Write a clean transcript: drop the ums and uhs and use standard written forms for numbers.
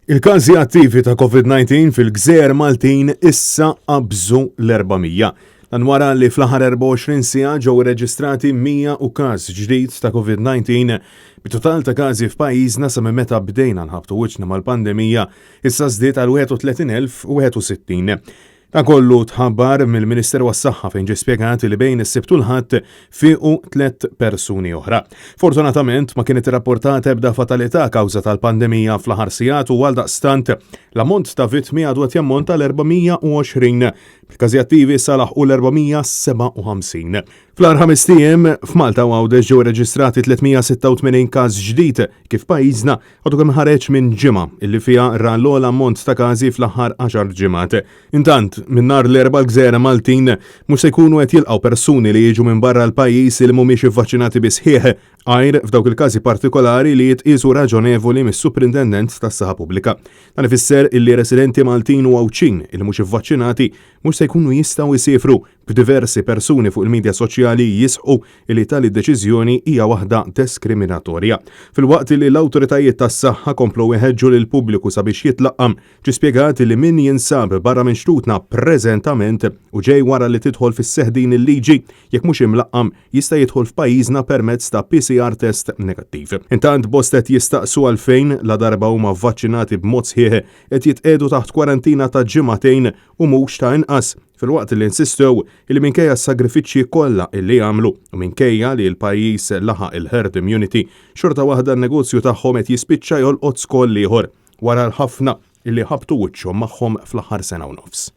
Il-każi attivi ta' Covid-19 fil-gżejjer Maltin issa qabżu l-400. Dan wara li fl-aħħar 24 siegħa ġew irreġistrati 100 u każ ġdid ta' Covid-19, bit-total ta' każi f'pajjiżna sa minn meta bdejna nħabbtu wiċċna mal-pandemija issa żdied għal 31,061. Dan kollu tħabbar mill-Ministeru għas-Saħħa fejn ġie spjegat li bejn is-Sibt u l-Ħadd fiequ tlett persuni oħra. Fortunatament ma kienet irrapportata ebda fatalità kawża tal-pandemija fl-aħħar sigħat u għaldaqstant l-ammont ta' vittmi għadu qed jammonta għal 420, bil-każi attivi issa laħqu l-457. Fl-aħħar ħamest ijiem, f'Malta u Għawdex ġew irreġistrati 386 każ ġdid kif pajjiżna Għadu kemm ħareġ minn ġimgħa illi fiha ra l-ogħla ammont ta' każi fl-aħħar għaxar ġimgħat. Intant, minn nhar l-Erbgħa l-gżejjer Maltin mhux se jkunu qed jilqgħu persuni li jiġu minn barra l-pajjiż li mhumiex ivvaċċinati bis-sħiħ, għajr f'dawk il-każi partikolari li jitqiesu raġonevoli mis-Suprintendent tas-Saħħa Pubblika. Dan ifisser illi residenti Maltin u Għawdxin illi mhux ivvaċċinati mhux se jkunu jistgħu jsiefru b'diversi persuni fuq il-midja soċjali jisħqu li tali deċiżjoni hija waħda deskriminatorja. Filwaqt li l-awtoritajiet tas-saħħa komplew iħeġġu lill-pubbliku sabiex jitlaqqam, ġie spjegat li min jinsab barra minn xtutna preżentament u ġej wara li tidħol fis-seħħ din il-liġi, jekk mhux imlaqqam, jista' jidħol f'pajjiżna permezz ta' PCR test negattiv. Intant bosta qed jistaqsu għalfejn, ladarba huma vvaċċinati b'mod sħiħ, qed jitqiegħdu taħt kwarantina ta' ġimagħtejn u mhux ta' inqas, filwaqt li insistew li minkejja s-sagrifiċċji kollha li għamlu u minkejja li l-pajjiż laħaq il-herd immunity, xorta waħda n-negozju tagħhom qed jispiċċa jolqot skoll ieħor wara l-ħafna li ħabtu wiċċhom magħhom fl-aħħar sena u nofs.